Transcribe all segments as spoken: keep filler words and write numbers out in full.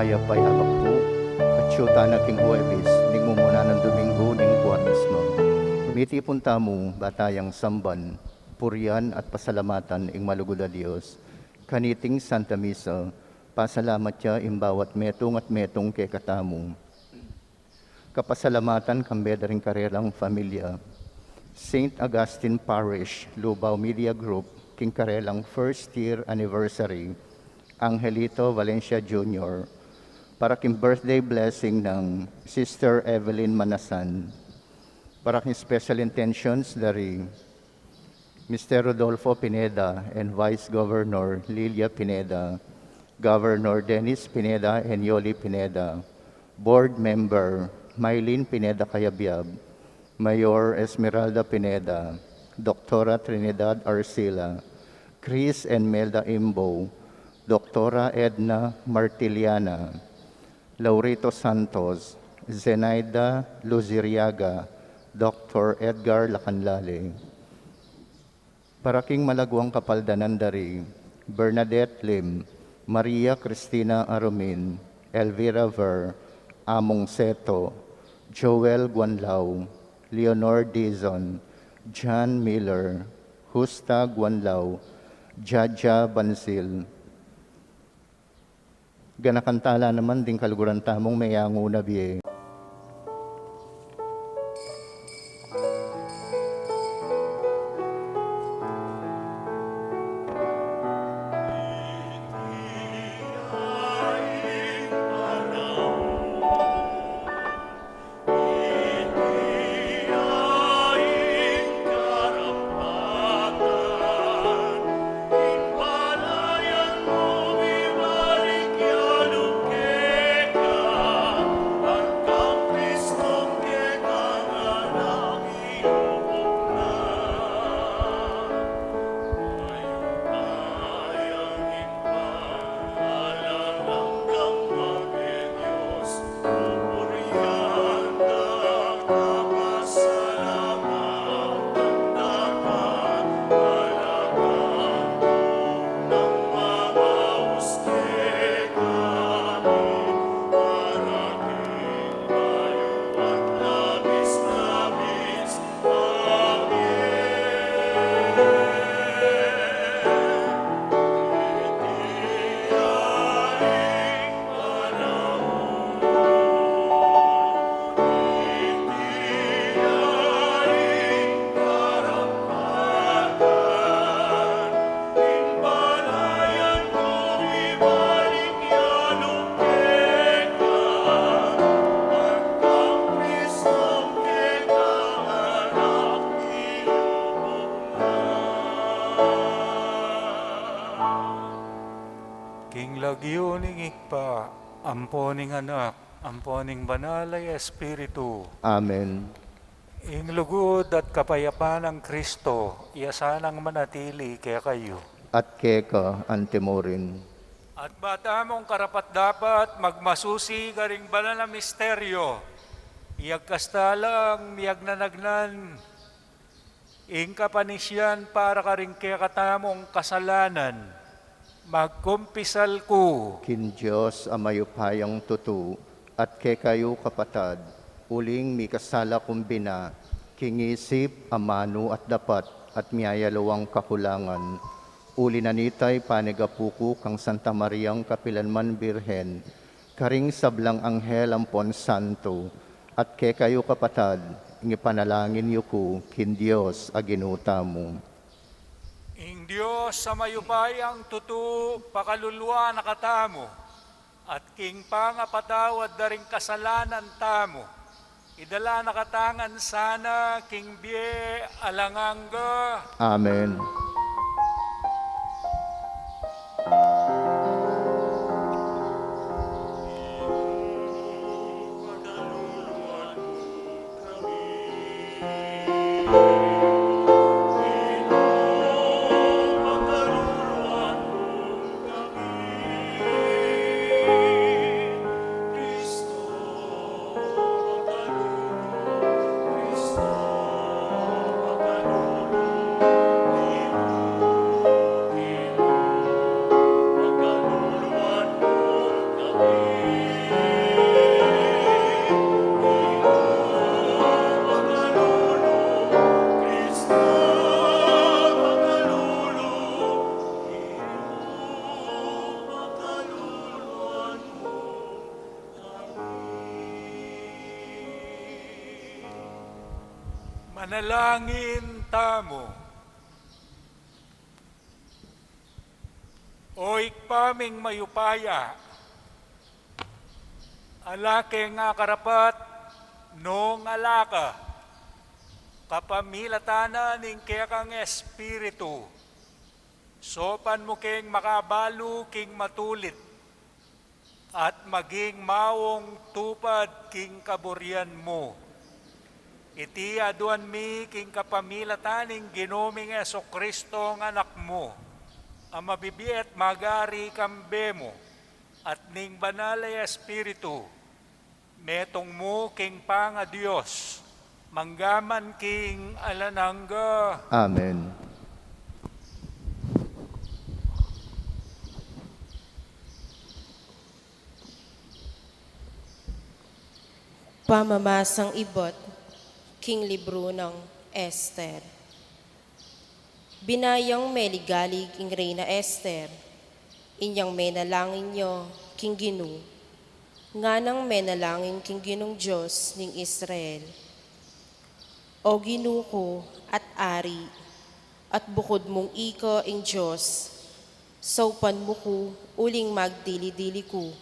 Mayap a yabak pu, atyu tana king Huwebes ning mumunan a Dominggu ning Kuaresma. Mitipun tamu, ba tayang samban, purian at pasalamatan ing malugud a Dios. Kaniting Santa Misa, pasalamat ya ing bawat metung at metung kekatamu. Kapasalamatan kambe da ring karelang familia. Saint Augustine Parish, Lubao Media Group, king karelang first year anniversary, Angelito Valencia Junior, para king birthday blessing nang Sister Evelyn Manasan, para king special intentions dari Mister Rodolfo Pineda and Vice Governor Lilia Pineda, Governor Dennis Pineda and Yoli Pineda, Board Member Mylene Pineda Cayabyab, Mayor Esmeralda Pineda, Doctora Trinidad Arcila, Chris and Melda Imbo, Doctora Edna Martiliana, Laurito Santos, Zenaida Luziriaga, Doctor Edgar Lacanlale. Para king malaguang kapaldanan dari Bernadette Lim, Maria Cristina Arumin, Elvira Ver, Among Seto, Joel Guanlao, Leonor Dizon, John Miller, Justa Guanlao, Jaja Bansil, ganakan tala naman ding kaluguran tamung meyangu na bie. King lagyu ning Ibpa, ampo ning Anak, ampo ning Banal a Espiritu. Amen. Ing lugud at kapayapan nang Kristo, iya sanang manatili kekayu. At keka antimurin. At ba tamung karapat-dapat magmasusi karing banal a misteryo, iyagkas talang miyagnanagnan ing kapanisian para karing kekatamung kasalanan, magkumpisal ku king Dios a mayupayang tutu, at kekayu kapatad, uling mikasala kung bina, king isip, amanu at dapat, at miyayaliwang kakulangan. Uli na nita, ipanigapu ku kang Santa Mariang kapilanman Birhen, karing sablang anghel ampon santo, at kekayu kapatad, ing ipanalangin yu ku king Dios a Ginu tamu. Ing Dios a mayupayang tutu pakaluluan na katamu, at king pangapatawad da ring kasalanan tamu, idala na kata ngan sana king bie alang angga. Amen. Manalangin tamu. O Ibpa ming mayupaya, ala keng akarapat nung ala ka, kapamilatan na ning kekang Espiritu, saupan mu keng makabalu king matulid at maging maung tupad king kaburian mu. Iti aduan mi king kapamilatan ning Ginu ming Jesucristo, a Anak mu, a mabibie at magari kambe mu, at ning Banal a Espiritu, metung mu king pangaDios, mangga man king alang angga. Amen. Pamamasang ibat king libru nang Ester. Binayang meligalig ing Reyna Ester, inyang menalangin ya king Ginu, nganang menalangin king Ginung Dios ning Israel. O Ginu ku at Ari, at bukud mung ika ing Dios, saupan mu ku uling magdili-dili ku,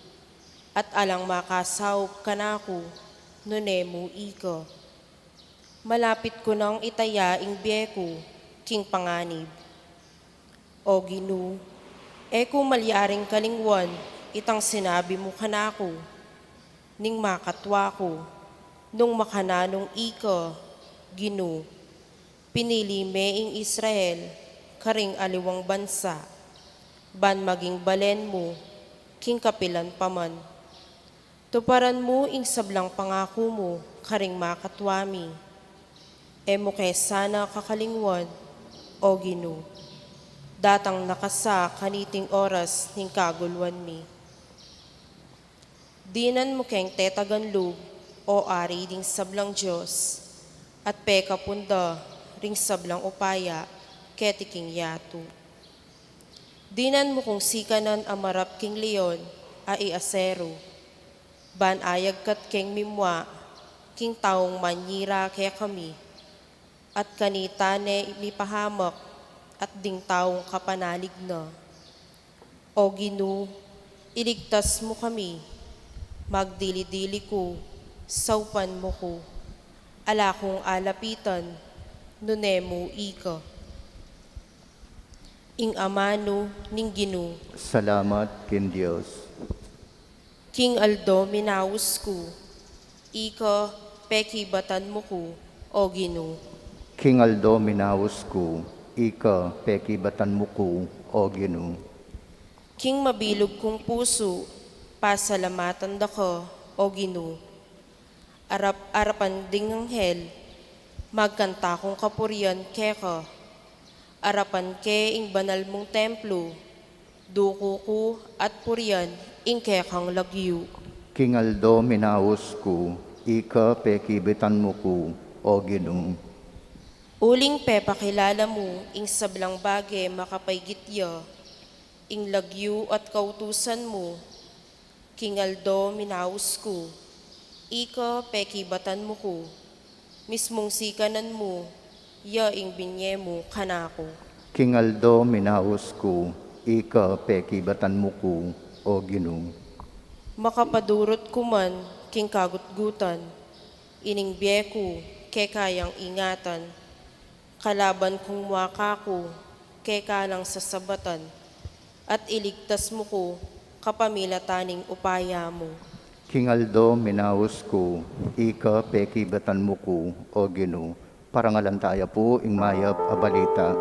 at alang makasaup kanaku nune mu ika. Malapit ku nang itaya ing bie ku king panganib. O Ginu, e ku malyaring kalingwan itang sinabi mu kanaku ning makatwa ku, nung makananung ika, Ginu, pinili me ing Israel karing aliwang bansa, ban maging balen mu king kapilan pa man. Tuparan mu ing sablang pangaku mu karing makatwa mi. E mu ke sana kakalingwan, O Ginu, datang na ka sa kaniting oras ning kagulwan mi. Dinan mu keng tetagan lub, O Ari ding sablang dios, at pekapun da ring sablang upaya keti king yatu. Dinan mu kung sikanan a marap king leon a i aseru, ban ayagkat keng mimua king taung manyira kekami, at kanita ne mipahamak at ding taung kapanalig na. O Ginu, iligtas mu kami, magdili-dili ku, saupan mu ku, ala kung alapitan, nune mu ika. Ing amanu ning Ginu. Salamat king Dios. King aldo minaus ku, ika pekibatan mu ku, O Ginu. King aldo minaus ku, ika pekibatan mu ku, O Ginu. King mabilug kung pusu, pasalamatan da ka, O Ginu. Arap-arapan ding anghel, magkanta kung kapurian keka. Arapan ke ing banal mung templu, duku ku at purian ing kekang lagyu. King aldo minaus ku, ika pekibitan mu ku, O Ginu. Uling pepakilala mu ing sablang bage makapaigit ya, ing lagyu at kautusan mu. King aldo minaus ku, ika pekibatan mu ku, mismung sikanan mu, ya ing binye mu kanaku. King aldo minaus ku, ika pekibatan mu ku, O Ginu. Makapadurut ku man king kagutgutan, ining bie ku keka yang ingatan, kalaban kung mua kaku keka lang sasabatan, at iligtas mu ku kapamilatan ning upaya mu. King aldo minaus ku, ika pekibatan mu ku, O Ginu. Parangalan taya pu ing mayap a balita.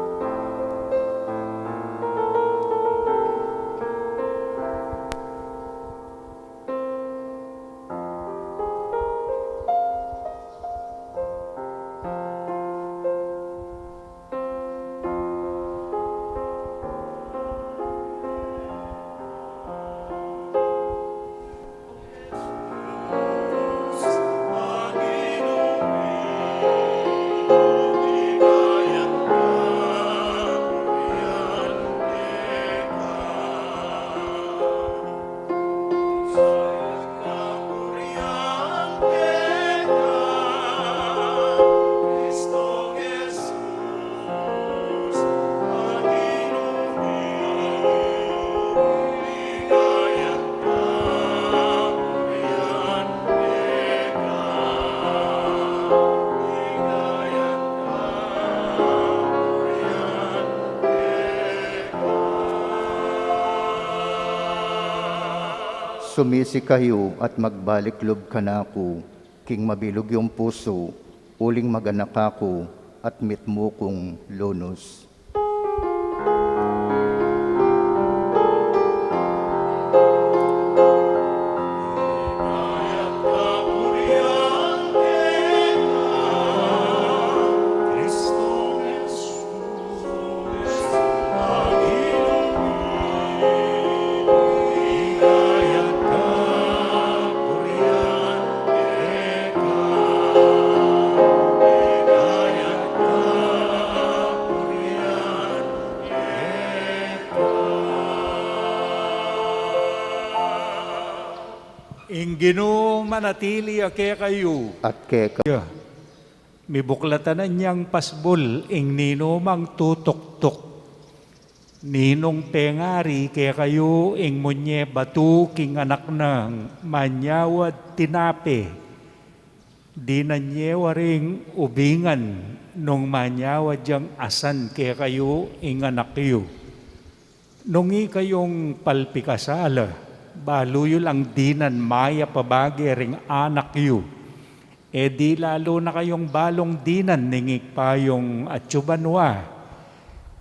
Tumisi kayu at magbalik lub kanaku, king mabilug yung pusu, uling maganak aku at mitmu kung lunus. Ing Ginu manatili ya kekayu. At keka. Mibuklatan na yang pasbul ing ninumang tutuktuk. Ninung pengari kekayu ing munye batu king anak nang manyawad tinape. Dinan ye waring ubingan nung manyawad yang asan kekayu ing anak yu. Nung ikayung palpikasala, balu yu lang dinan mayap a bage ring anak yu. E di lalu na kayung balung dinan ning Ibpa yung atsu banua.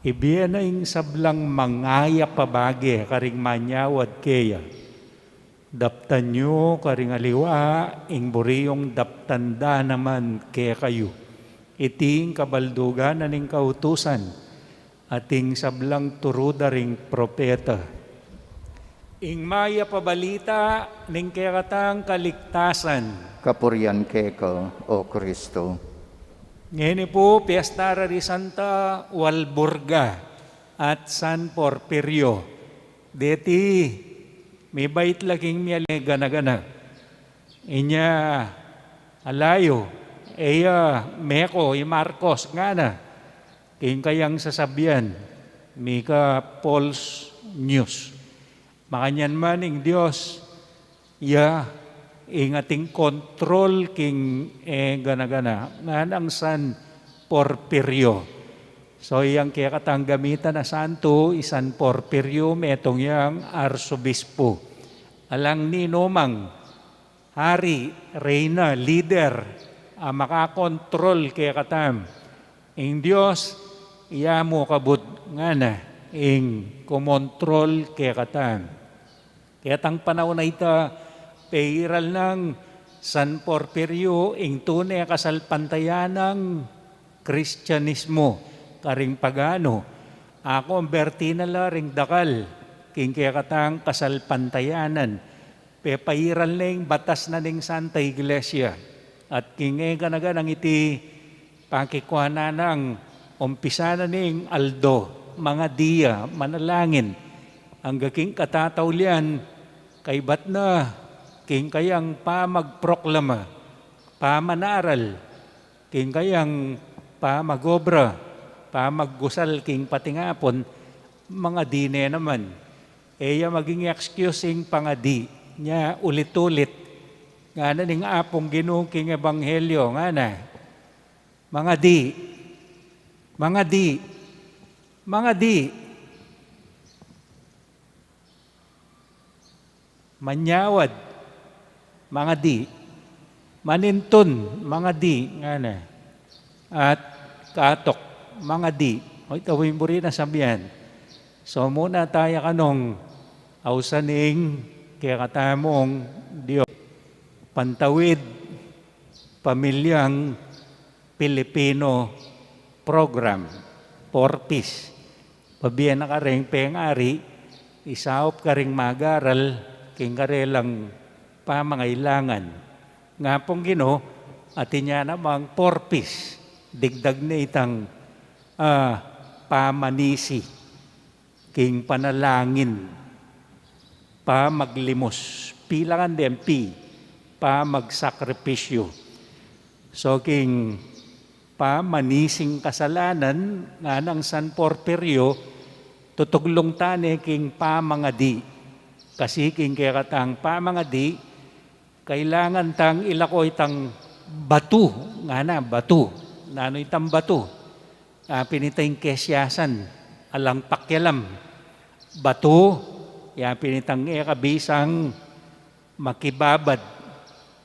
Ibie na ing sablang mangayap a bage karing manyawad keya. Daptan yu karing aliwa ing buri yung daptan da naman kekayu. Iti ing kabaldugan na ning kautusan, ating sablang turu da ring propeta. Ing mayap a balita ning kekatang kaligtasan. Kapurian keka, O Kristo. Ngeni pu, piesta ra di Santa Walburga at San Porfirio. Deti, mibait la king mialing gana-gana. Inya, ala yu, e ya meko i Marcos ngana, king kayang sasabian, mika false news. Makanyan man ing Dios, ya ing ating kontrol king e gana-gana, nganang San Porfirio. So, yang kekatang gamitan a santu, i San Porfirio, metung yang arsobispu. Alang ninumang hari, reyna, lider, a makakontrol kekatam. Ing Dios, iya mu kabud ngana ing kumontrol kekatam. Ketang panaun a ita, peiral nang San Porfirio ing tune kasalpantayanan nang Kristianismo karing pagano. Akumberti na la ring dakal king kekatang kasalpantayanan. Pepairal ne ing batas na ning Santa Iglesia. At king e gana-ganang iti pakikuanan nang umpisa na ning aldo, mangadi ya, manalangin. Angga king katataulian, kaibat na king kayang pamagproklama, pamanaral, king kayang pamagobra, pamagusal king patingapun, mangadi ne naman. E ya maging excuse ing pangadi nya ulit-ulit. Ngana ning Apung Ginu king Ebanghelyo, ngana, mangadi, mangadi, mangadi. Manyawad, mangadi. Manintun, mangadi, ngana. At katok, mangadi. O, ita pu ing buri na sabian. So, muna taya kanung ausan ing kekatamung Dios. Pantawid Pamilyang Pilipino Program, Four Ps. Pabie na karing pengari, isaup karing magaral king karelang pamangailangan. Ngapung Ginu, atin ya namang Four Ps, digdag ne itang, ah, pamanisi king panalangin, pamaglimus, P lang ang D M P, pamagsakripisyu. So, king pamanising kasalanan, nganang San Porfirio, tutuglung ta ne king pamangadi. Kasi king kekatang pamangadi, kailangan tang ilako itang batu, ngana, batu. Nanu itang batu? A, pin ita ing kesyasan, alang pakialam. Batu, ya pin itang e kabisang makibabad,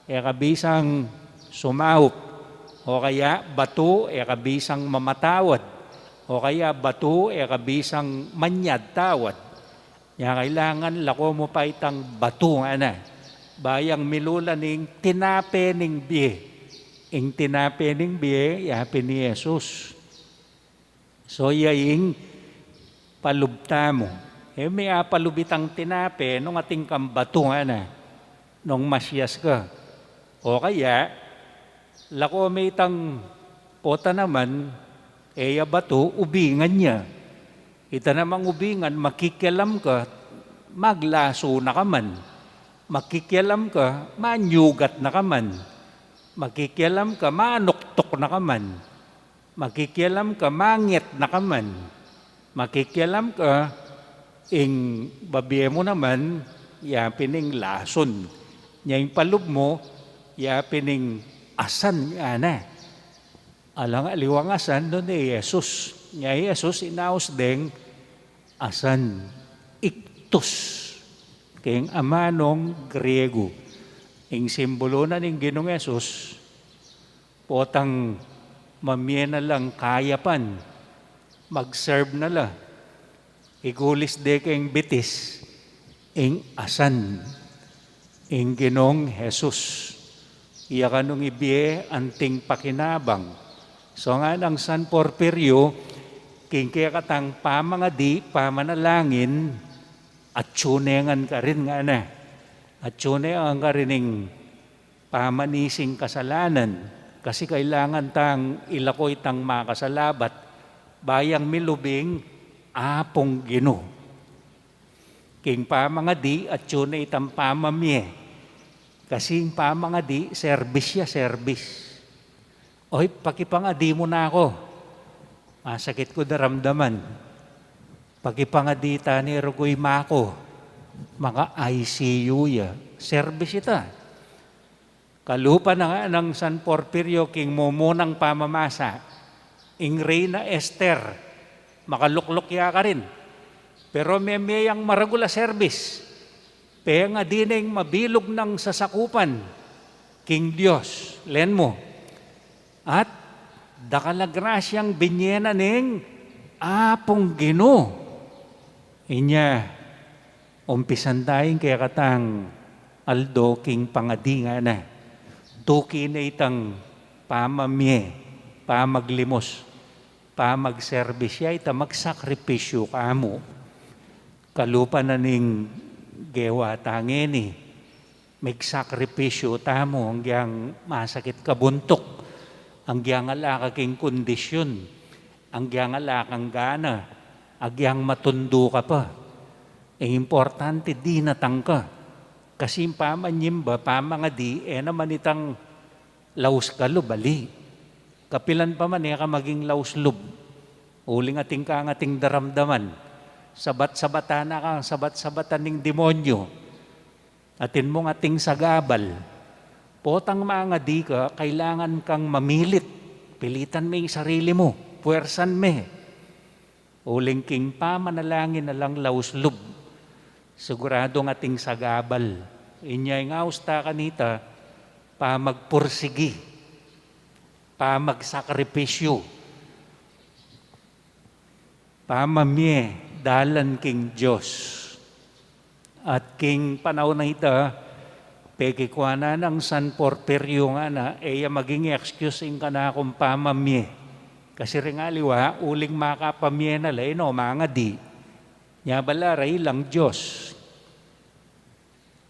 e ka bisang sumaup, o kaya batu, e ka bisang mamatawad, o kaya batu, e ka bisang manyad tawad. Nya kailangan lako mu pa itang batu, ngana. Ba yang milula ning tinape ning bie. Ing tinape ning bie, yapin i Jesus. So, ya ing palub tamu. E me apalub itang tinape, nung atin kang batu, ngana. Nung masias ka. O kaya, lako me itang pota naman, e ya batu, ubingan ya. Ita namang ubingan, makikialam ka, maglasu na ka man. Makikialam ka, manyugat na ka man. Makikialam ka, manuktuk na ka man. Makikialam ka, manget na ka man. Makikialam ka, ing babie mu naman, yapin ing lasun. Nya ing palub mu, yapin ing asan, ngana. Alang aliwang asan, nune i Jesus. Nya i Jesus, inaus deng asan, iktus. Keng amanung Griego. Ing simbulu na ning Ginung Jesus, potang mamie na lang kayapan, mag-serve na la. Igulis de keng bitis, ing asan, ing Ginung Jesus. Iya kanung ibie anting pakinabang. So nganang San Porfirio, king kekatang pamangadi, pamanalangin, atsu ne ngan karin, ngana. Atsu ne ngan karin ing pamanising kasalanan, kasi kailangan tang ilako itang makasalabat, ba yang milub ing Apung Ginu. King pamangadi, atsu ne itang pamamie. Kasi ing pamangadi, serbis ya, serbis. Oy, pakipangadi mu na ku. Masakit ku daramdaman. Pakipangadi ta ne ruguy maku. Maka-I C U ya. Serbis ita. Kalupa na nga nang San Porfirio king mumunang pamamasa, ing Reyna Ester, makalukluk ya karin. Pero memie yang maragul a serbis, pengadi neng mabilug nang sasakupan king Dios, len mu. At dakal a grasyang binie na ning Apung Ginu. Inya, umpisan da ing kekatang aldo king pangadi, ngana. Tuki ne itang pamamie, pamaglimus, pamagserbis ya, ita magsakripisyu kamu. Kalupa na ning gewa ta ngeni, migsakripisyu tamu, agyang masakit ka buntuk, agyang ala ka king kondisyun, agyang ala kang gana, agyang matundu ka pa. Ing importante, dinatang ka. Kasi ing pamanyimba, pamangadi, e naman itang laus ka lub, ali. Kapilan pa man, e ka maging laus lub. Uling atin kang atin daramdaman. Sabat-sabatan na kang sabat-sabatan ning demonyo. Atin mung atin sagabal. Potang mangadi ka, kailangan kang mamilit. Pilitan me ing sarili mu. Puwersan me. Uling king pamanalangin alang laus lub. Siguradung atin sagabal. Inya ing aus ta kanita, pamagpursigi, pamagsakripisyu, pamamie dalan king Dios. At king panaun a ita, pekikua na nang San Porfirio, ngana, e ya maging excuse ing kanakung pamamie. Kasi ring aliwa, uling makapamie na la, e no mangadi. Nya bala ra ilang Dios.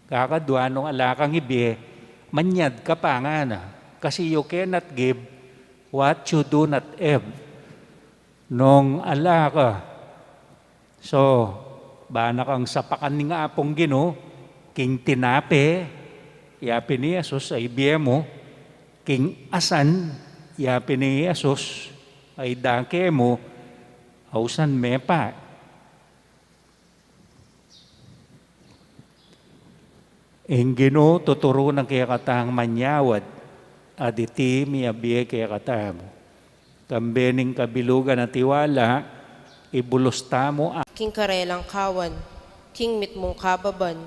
Kakadwa, nung ala kang ibie, manyad ka pa, ngana. Kasi you cannot give what you do not have. Nung ala ka, so, ba na kang sapakan ning Apung Ginu, king tinape, yapin i Jesus, a ibie mu, king asan, yapin i Jesus, a idake mu, ausan me pa. Ing Ginu tuturu na kekatang manyawad, at iti miyabie kekatamu. Kambe ning kabilugan a tiwala, ibulus tamu a. King karelang kawan, king mitmung kababan,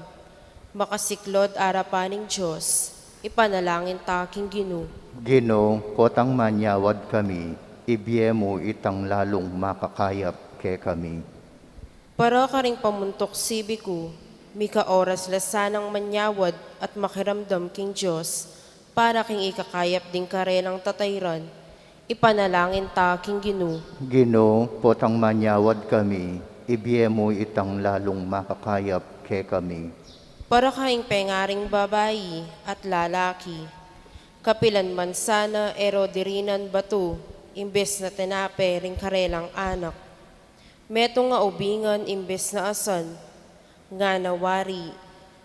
Makasiklaud arapan ning Dios, ipanalangin ta king Ginu. Ginu, potang manyawad kami, ibie mu itang lalung makakayap kekami. Para karing pamuntuk sibi ku, mika oras la sanang manyawad at makiramdam king Dios, para king ikakayap ding karelang tatairan, ipanalangin ta king Ginu. Ginu, potang manyawad kami, ibie mu itang lalung makakayap kekami. Para karing pengaring babai at lalaki, kapilan man sana e ro dirinan batu, imbes na tinape ring karelang anak. Metung a ubingan imbes na asan, ngana wari,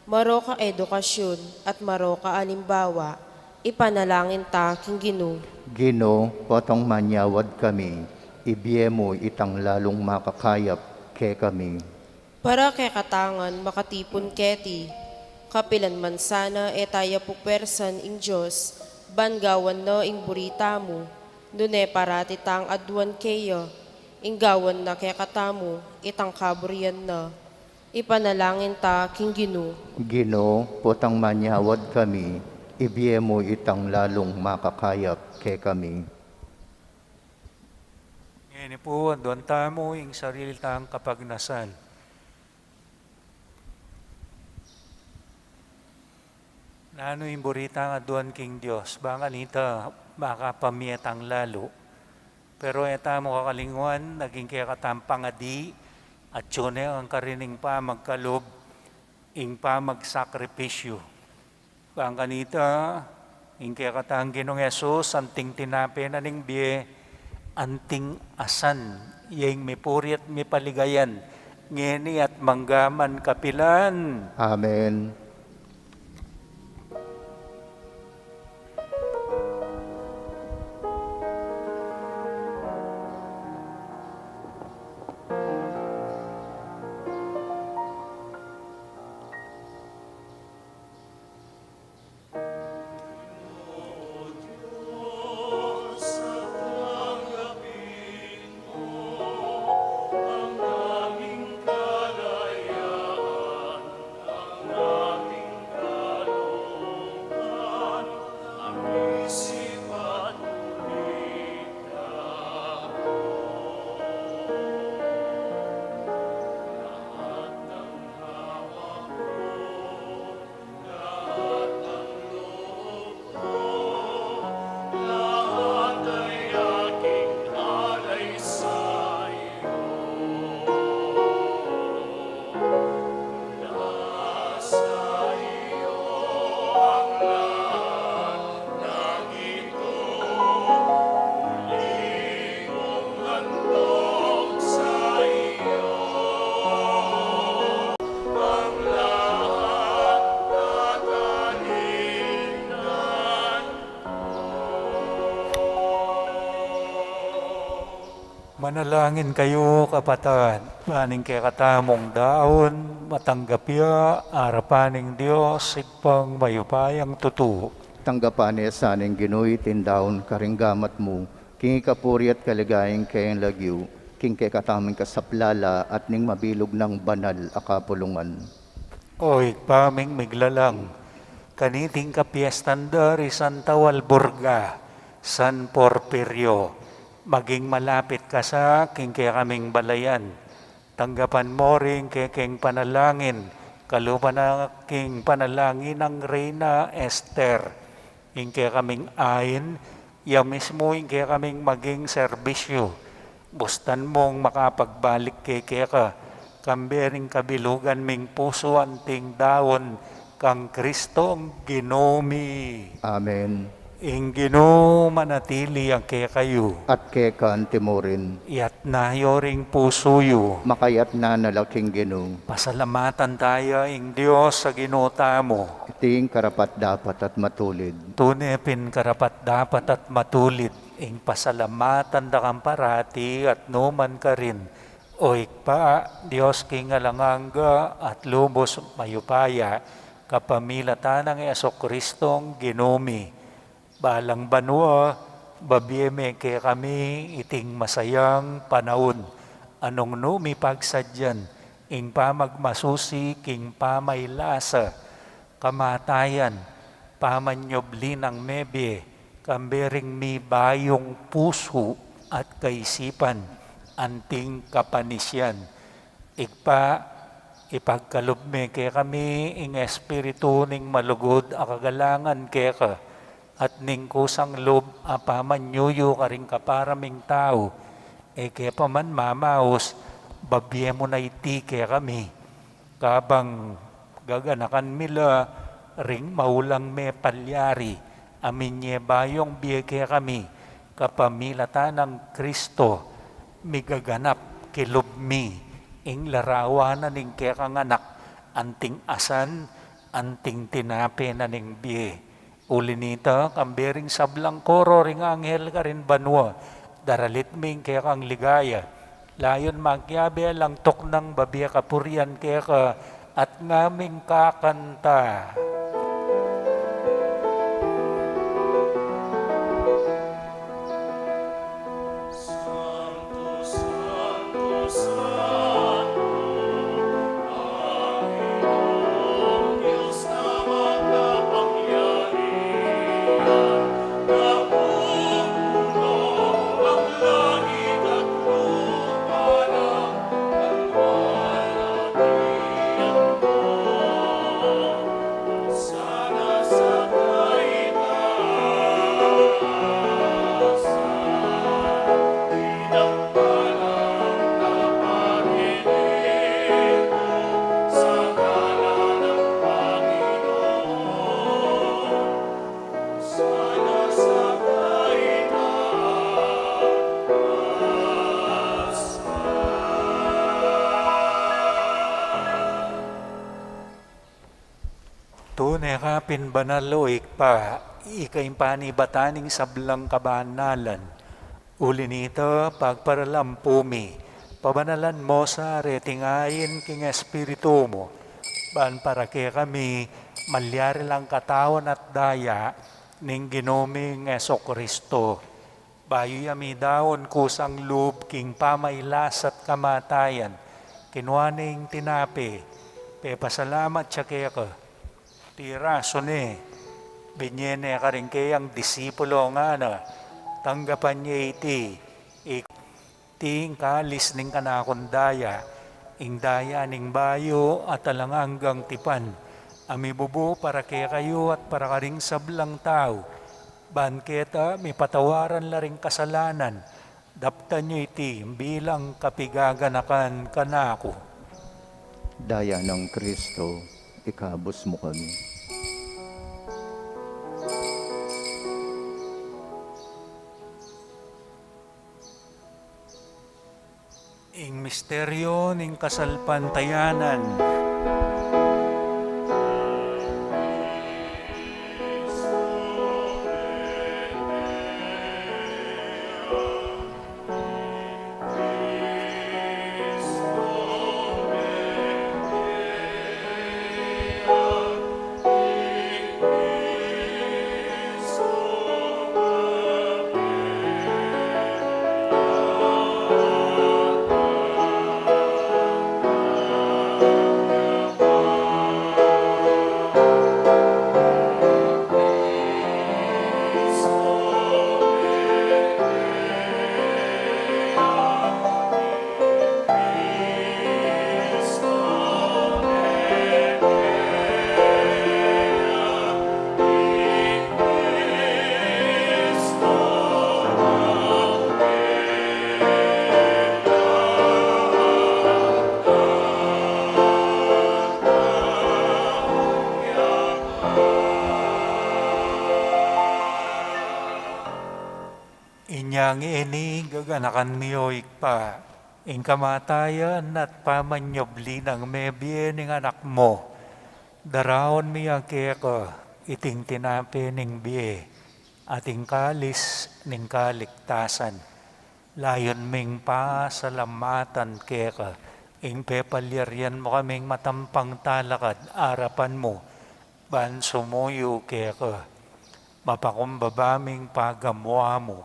maroka edukasyun at maroka alimbawa, ipanalangin ta king Ginu. Ginu, potang manyawad kami, ibie mu itang lalung makakayap kekami. Para kekatang makatipun keti, kapilan man sana e taya pupwersan ing Dios, ban gawan na ing buri tamu, nune parati tang aduan keya, ing gawan na kekatamu, itang kaburian na. Ipanalangin ta king Ginu. Ginu, potang manyawad kami, ibie mu itang lalung makakayap kekami. Ngeni pu, aduan tamu ing sarili tang kapagnasan. Nanu ing buri tang aduan king Dios, bang kanita makapamie tang lalu. Pero e tamu kakalingwan, naging kekatang pangadi, atiu ne ing karin ing pamagkalub, ing pamagsakripisyu. Bang kanita, ing kekatang Ginung Jesus, anting tinape na ning bie, anting asan, ya ing mipuri at mipaligayan, ngeni at mangga man kapilan. Amen. Manalangin kayu, kapatad, ban ing kekatamung daun matanggap ya arapan ning Dios, Ibpang mayupayang tutu. Tanggapan ne sa ning Ginu iting daun karing gamat mu, king ikapuri at kaligayan ning kayang lagyu, king kekatamung kasaplalan at ning mabilug nang banal a kapulungan. O Ibpa ming miglalang, kaniting kapiestan da ri Santa Walburga, San Porfirio, maging malapit ka sa king kekaming balayan. Tanggapan mo ring kekeng panalangin, kalupa na king panalangin nang Reyna Ester. Ing kekaming ain, ya mismu ing kekaming maging serbisyu. Bustan mung makapagbalik keke ka, kambe ring kabilugan ming pusu anting daun kang Kristong Ginu mi. Amen. Ing Ginu manatili ya kekayu. At keka antimurin. Iyatas yu ring pusu yu. Makayatas na la king Ginu. Pasalamatan taya ing Dios a Ginu tamu. Iti ing karapat-dapat at matulid. Tune pin karapat-dapat at matulid ing pasalamatan da kang parati at nukarin man. O Ibpa, Dios king alang angga at lubos mayupaya, kapamilatan nang Jesucristong Ginu mi. Balang banua, babie me kekami iting masayang panaun, a nung nu mi pagsadyan ing pamagmasusi king pamaylasa, kamatayan, pamanyubli nang mebie, kambe ring mibayung pusu at kaisipan, anting kapanisian. Ibpa, ipagkalub me kekami ing espiritu ning malugud a kagalangan keka, at ning kusang lub a pamanyuyu karing kapara ming tau, e ke pa man mamaus, babie mu na iti kekami. Kabang gaganakan mi la ring maulang me palyari, a minye bayung bie kekami, kapamilatan nang Kristo, migaganap kilub mi ing larawan na ning kekang anak, anting asan, anting tinape na ning bie. Uli nita, kambe ring sablang koro ring anghel karin banua, daralit mi ing kekang ligaya. Layun makiabe lang tuknang babie kapurian keka at ngaming kakanta. Tune ka pin banal, o Ibpa, ika ing panibatan ning sablang kabanalan. Uli nita, pagparalampu mi, pabanalan mu sa reting ain king Espiritu mu, ban para kekami malyari lang katawan at daya ning Ginu ming Jesucristo. Bayu ya midaun kusang lub king pamailas at kamatayan, kinua ne ing tinape, pepasalamat ya keka, pirasu ne, binye ne karing keyang disipulo, ngana, tanggapan ye iti, iti ing kalis ning kanakung daya, ing daya ning bayu at alang anggang tipan, a mibubu para kekayu at para karing sablang tau, ban keta mipatawaran la ring kasalanan. Daptan yu iti bilang kapigaganakan kanaku. Daya nang Kristo, ikabus mu kami. Ing misteryo ning kasalpantayanan. Inya ngeni gaganakan mi, o Ibpa, ing kamatayan at pamanyubli nang mebie ning Anak mu. Daraun mi ya keka iting tinape ning bie at ing kalis ning kaligtasan. Layun ming pasalamatan keka ing pepalyarian mu kaming matampang talakad arapan mu, ban sumuyu keka. Mapakumbaba ming pagamuan mu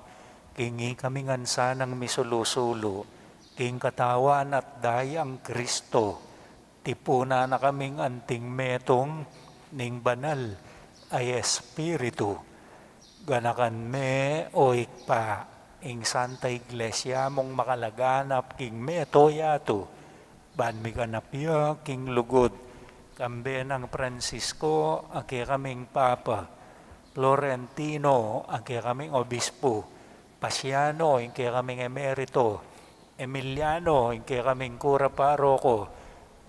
king ikami ngan sanang misulu-sulu king katawan at dayang Kristo. Tipunan na kaming anting metung ning Banal a Espiritu. Ganakan me, O Ibpa, ing Santa Iglesia mung makalaganap king mabilug a yatu, ban miganap ya king lugud, kambe nang Francisco a kekaming Papa, Florentino a kekaming Obispo, Pasiano ing kekaming Emerito, Emiliano ing kekaming Kura Paroko,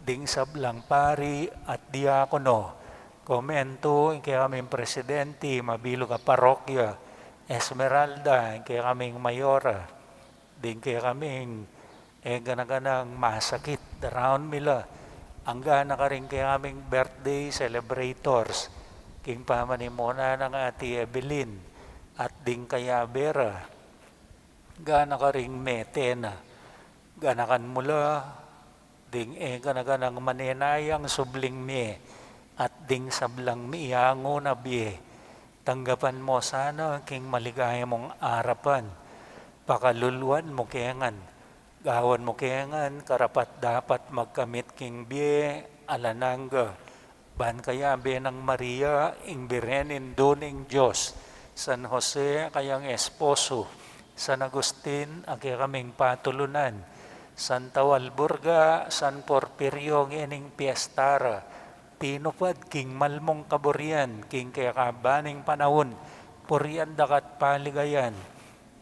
ding sablang pari at diakono, Comento ing kekaming presidente, mabilug a parokya, Esmeralda ing kekaming mayora, ding kekaming e gana-ganang masakit, daraun mi la, angga na karing kekaming birthday celebrators, king pamanimuna nang Ate Evelyn, at ding kayabe ra, gana karing mete na, ganakan mu la, ding e gana-ganang manenayang subling mie, at ding sablang miyangu na bie, tanggapan mu sana king maligaya mung arapan, pakaluluan mu kengan, gawan mu kengan karapat-dapat magkamit king bie alang angga, ban kayabe nang Maria, ing Birhen Indu ning Dios, San Jose, kayang esposo, San Agustin, a kekaming patulunan, Santa Walburga, San Porfirio, ngening piesta ra, tinupad king mal mung kaburian, king kekabaning panaun, purian da ka at paligayan.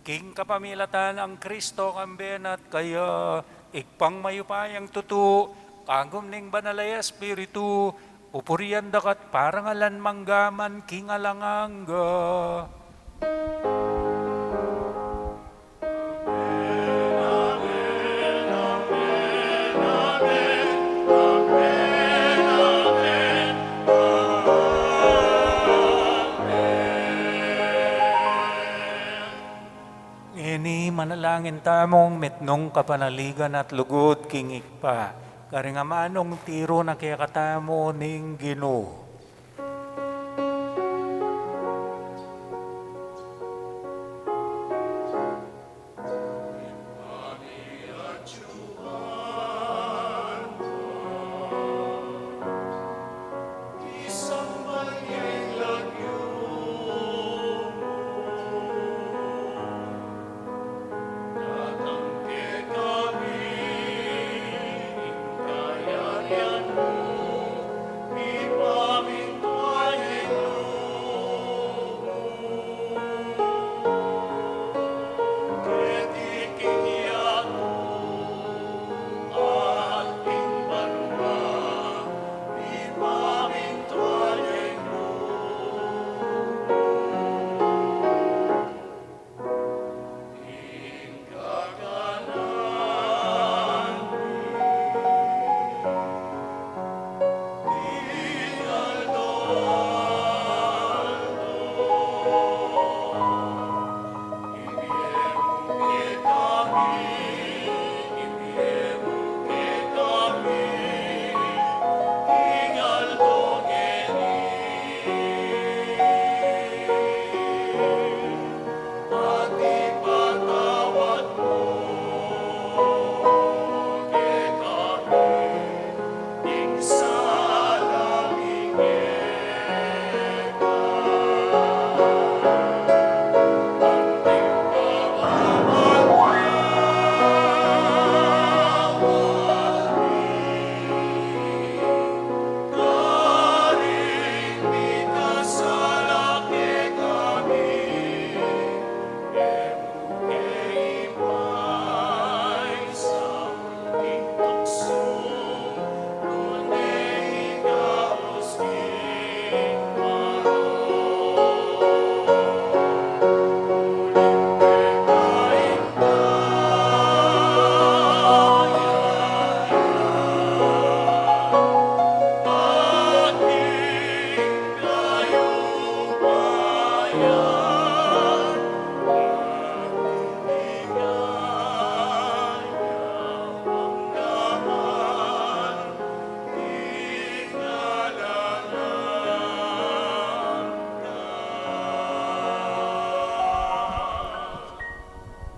King kapamilatan nang Kristo, kambe na at kaya, Ibpang mayupayang tutu, kagum ning Banal a Espiritu, pupurian da ka at parangalan mangga man king alang angga. Ngeni manalangin tamung mitmung kapanaligan at lugud king Ibpa, karing amanung tiru na kekatamu ning Ginu.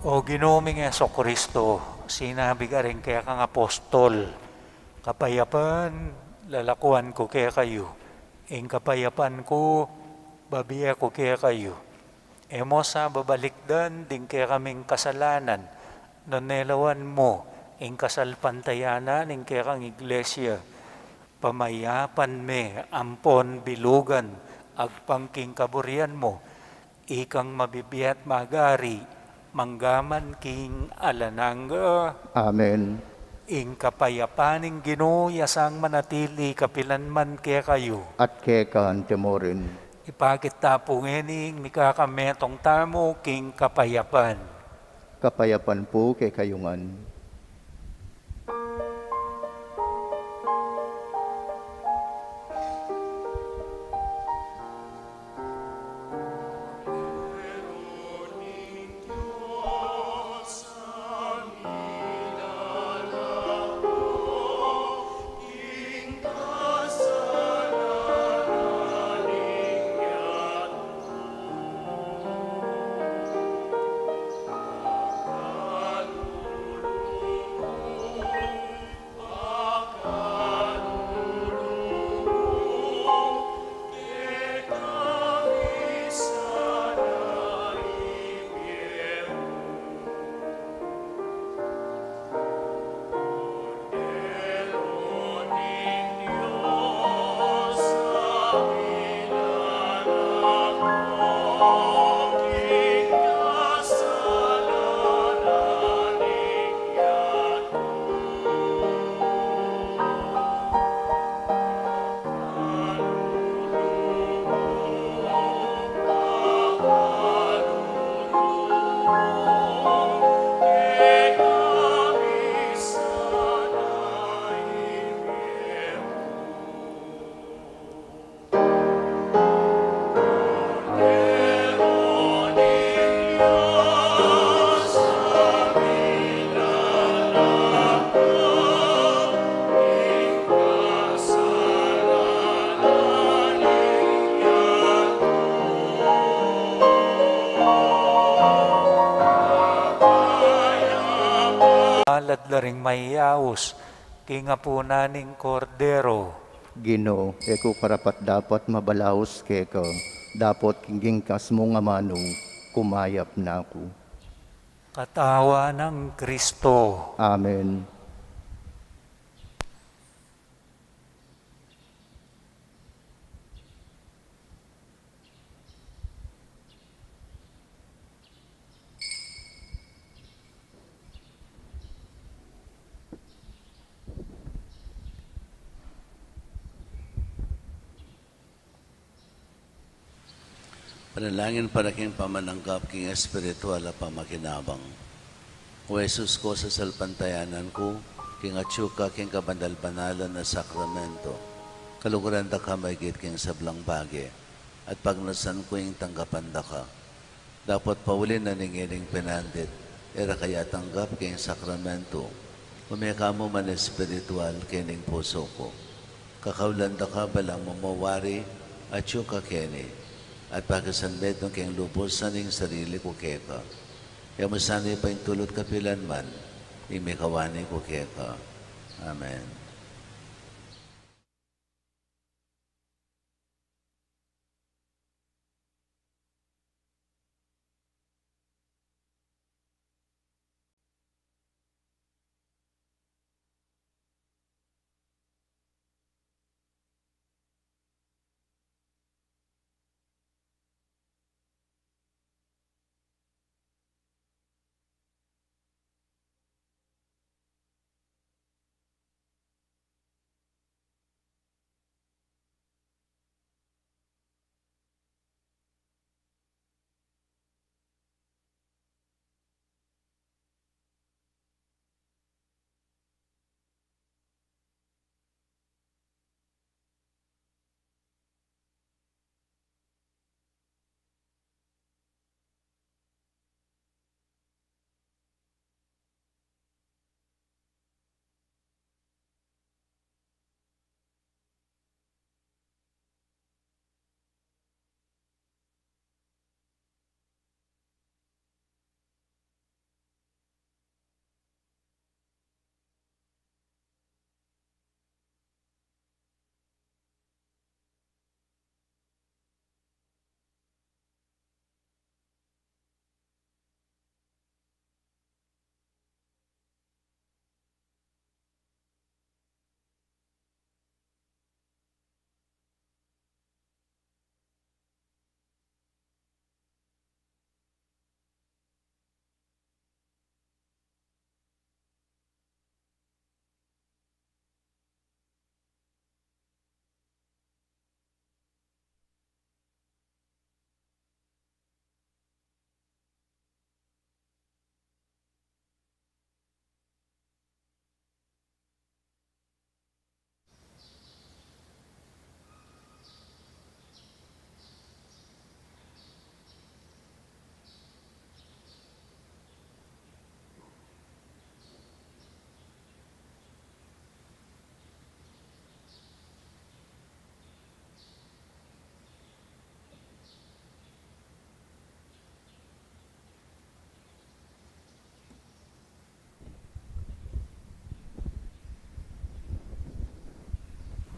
O Ginu ming Jesucristo, sinabi karing kekang apostol, "Kapayapan lalakuan ku kekayu, Ing kapayapan ku, bibie ku kekayu. E mu sa babalikdan ding kekaming kasalanan, nune lawan mu ing kasalpantayanan ning kekang Iglesia. Pamayapan me ampon bilugan agpang king kaburian mu, ikang mabibie at mag-ari mangga man king alang angga. Amen. Ing kapayapan ning Ginu ya sang manatili kapilan man kekayu. At keka mu rin. Ipakit ta pu ngening mikakametung tamu king kapayapan. Kapayapan pu kekayu ngan. Alad la ring mayaus king apunan ning Kordero. Ginu, e ku karapat-dapat mabalaus keka, dapot king bingkas mung amanu, kumayap na ku. Katawan nang Kristo. Amen. Panalangin para king pamananggap king espiritual a pamakinabang. O Jesus ku, sasalpantayanan ku king atyu ka king kabanal-banalan a sakramento. Kaluguran da ka maigit king sablang bage, at pagnasan ku ing tanggapan da ka. Dapot pauli na ning ining penandit, e ra ka ya tanggap king sakramento, ume ka mu man espiritual king pusu ku. Kakaulan da ka balang mamawari, atyu ka keni, at pakisanmetung king lubus ing sarili ku keka. E mu sana paintulut kapilan man ing mikawani ku keka. Amen.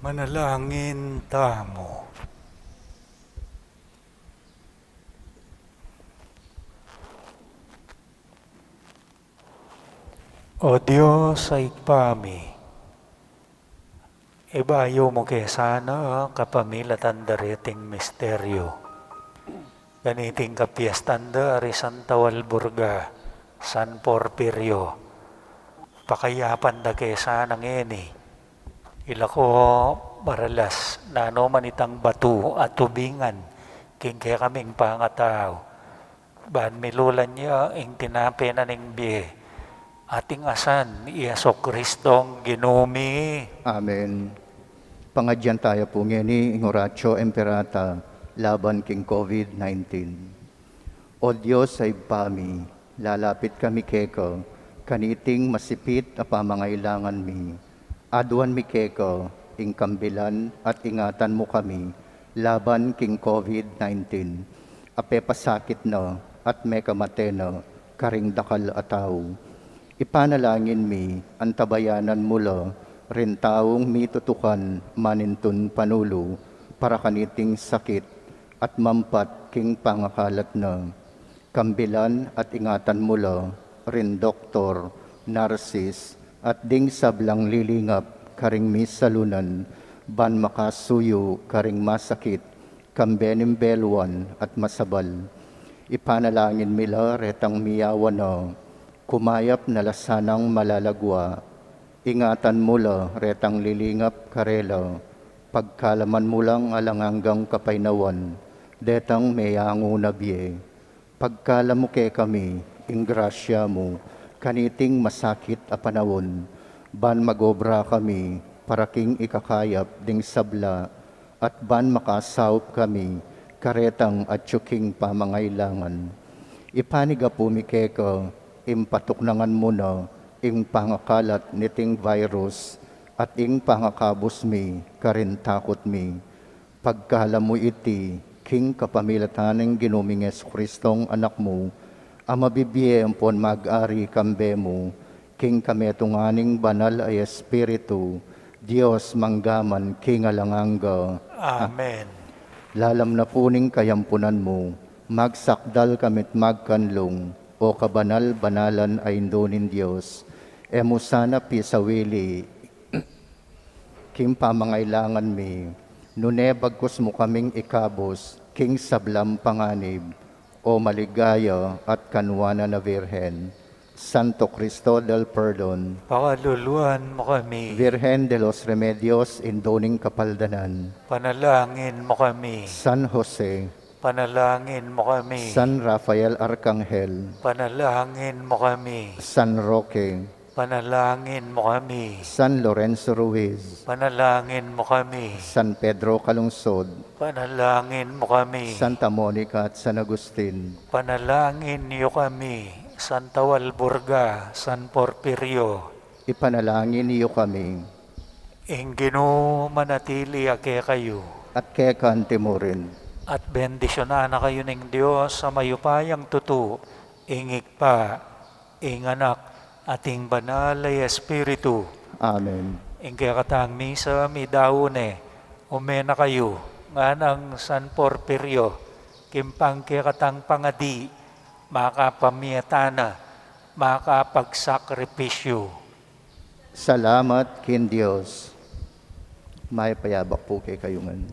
Manalangin tamu. O Dios a Ibpa mi, ibayu mu ke sana kapamilatan da reting misteryo kaniting kapiestan da ri Santa Walburga, San Porfirio. Pakayapan da ke sana ngeni. Ila ko maralas nanu man itang batu a tubingan king kekaming pangatau, ban milulan ya ing tinape na ning bie, ating asan i Jesu Kristong Ginu mi. Amen. Pangadyan taya pu ngeni ing Oratio Imperata laban king COVID nineteen. O Dios a Ibpa mi, lalapit kami keka kaniting masipit a pamangailangan mi. Aduan mi keka ing kambilan at ingatan mu kami laban king COVID nineteen a pepasakit na at mekamate na karing dakal a tau. Ipanalangin mi, antabayanan mu la ring taung mitutukan manintun panulu para kaniting sakit at mampat king pangakalat na. Kambilan at ingatan mu la ring doktor, narsis, at ding sablang lilingap karing misalunan ban makasuyu karing masakit kambe ning beluan at masabal. Ipanalangin mi la retang miyawan na, kumayap na la sanang malalagua. Ingatan mu la retang lilingap karela, pagkalaman mu lang alang anggang kapaynawan detang meyangu na bie. Pagkalamu kekami ing grasya mu kaniting masakit a panaun, ban magobra kami para king ikakayap ding sabla, at ban makasaup kami karetang atyu king pamangailangan. Ipanigapu mi keka ing patuknangan mu na ing pangakalat niting virus at ing pangakabus mi karing takut mi. Pagkalamu iti king kapamilatan ning Ginu ming Jesucristong Anak mu, a mabibie ampon mag-ari kambe mu king kametungan ning Banal a Espiritu, Dios mangga man king alang angga. Amen. Lalam na pu ning kayampunan mu, magsakdal kami't magkanlung, o kabanal-banalan a Indu ning Dios, e mu sana pisawili king pamangailangan mi, nune bagkus mu kaming ikabus king sablang panganib, o maligaya at kanwanan a Virgen. Santo Cristo del Perdon, pakaluluan mu kami. Virgen de los Remedios, Indu ning Kapaldanan, panalangin mu kami. San Jose, panalangin mu kami. San Rafael Arkanghel, panalangin mu kami. San Roque, panalangin mu kami. San Lorenzo Ruiz, panalangin mu kami. San Pedro Calungsod, panalangin mu kami. Santa Monica at San Agustin, panalangin yu kami. Santa Walburga, San Porfirio, ipanalangin yu kami. Ing Ginu manatili ya kekayu. At keka mu rin. At bendisyunan na kayu ning Dios a mayupayang tutu, ing Ibpa, ing Anak, at ing Banal a Espiritu. Amen. Ing kekatang misa midaun ne, ume na kayu nganang San Porfirio, king pangkekatang pangadi, makapamiatan na, makapagsakripisyu. Salamat king Dios. Mayap a yabak pu kekayu ngan.